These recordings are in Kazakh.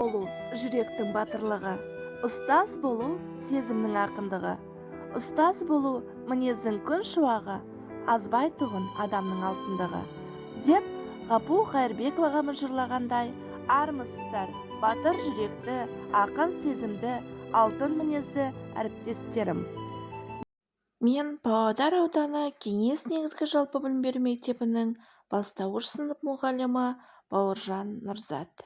Болу жүректің батырлығы, ұстаз болу сезімнің ақындығы, ұстаз болу мінездің күн шуағы, азбайтұғын адамның алтындығы, деп Ғапу Қайырбеков ағамыз жырлағандай, армысыздар, батыр жүректі, ақын сезімді, алтын мінезді әріптестерім. Мен Павлодар ауданы Кеңес негізгі жалпы білім беру мектебінің бастауыш сынып мұғалімі Бауыржан Нұрзат.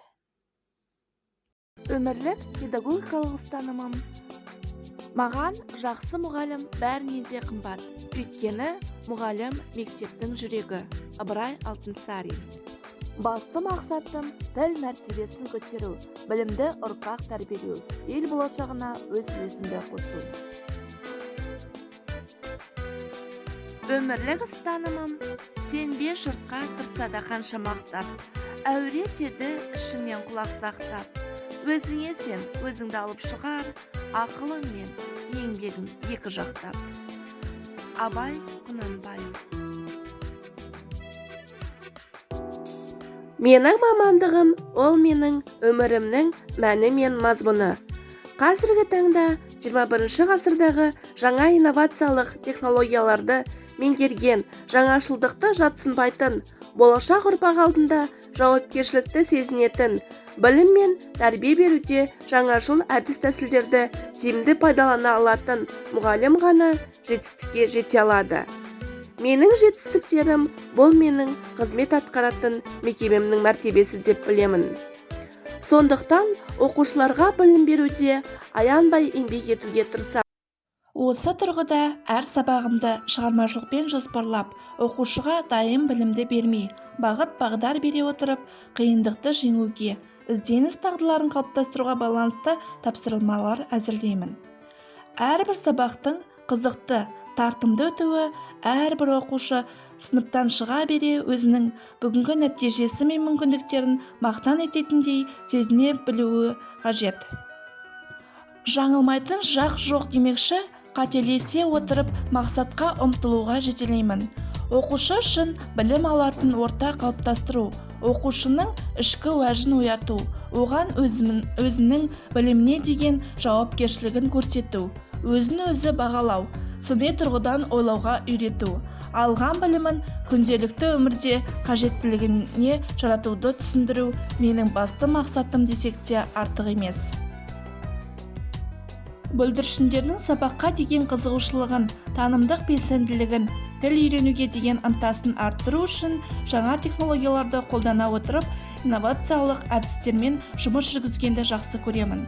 Өмірлік педагогикалық ұстанымым: маған жақсы мұғалім бәрінен де қымбат, өйткені мұғалім — мектептің жүрегі. Ыбырай Алтынсарин. Басты мақсатым — тіл мәртебесін көтеру, білімді ұрпақ тәрбиелеу, ел болашағына өз үлесімді қосу. Өмірлік ұстанымым: сенбе жұртқа, тұрса да қанша мақтап, әуре етеді ішіңнен құлақ сақтап. Өзіңе сен, өзіңді алып шығар ақылың мен еңбегің екі жақтап. Абай Құнанбаев. Менің мамандығым — ол менің өмірімнің мәні мен мазмұны. Қазіргі таңда 21 ғасырдағы жаңа инновациялық технологияларды меңгерген, жаңашылдықты жатсынбайтын, болашақ ұрпақ алдында жауапкершілікті сезінетін, білім мен тәрбие беруде жаңашыл әдіс-тәсілдерді тиімді пайдалана алатын мұғалім ғана жетістікке жете алады. Менің жетістіктерім — бұл менің қызмет атқаратын мекемемнің мәртебесі деп білемін. Сондықтан оқушыларға білім беруде аянбай еңбек етуге тырысамын. Осы тұрғыда әр сабағымды шығармашылықпен жоспарлап, оқушыға дайын білімді бермей, бағыт-бағдар бере отырып, қиындықты жеңуге, ізденіс дағдыларын қалыптастыруға байланысты тапсырмалар әзірлеймін. Әрбір сабақтың қызықты, тартымды өтуі, әрбір оқушы сыныптан шыға бере өзінің бүгінгі нәтижесі мен мүмкіндіктерін мақтан ететіндей сезіне білуі қажет. Жаңылмайтын жақ жоқ демекші, қателесе отырып мақсатқа ұмтылуға жетелеймін. Оқушы үшін білім алатын орта қалыптастыру, оқушының ішкі уәжін ояту, оған өзінің біліміне деген жауапкершілігін көрсету, өзін өзі бағалау, сыни тұрғыдан ойлауға үйрету, алған білімін күнделікті өмірде қажеттілігіне жаратуды түсіндіру менің басты мақсатым десек те артық емес. Бүлдіршіндердің сабаққа деген қызығушылығын, танымдық белсенділігін, тіл үйренуге деген ынтасын арттыру үшін жаңа технологияларды қолдана отырып, инновациялық әдістермен жұмыс жүргізгенді жақсы көремін.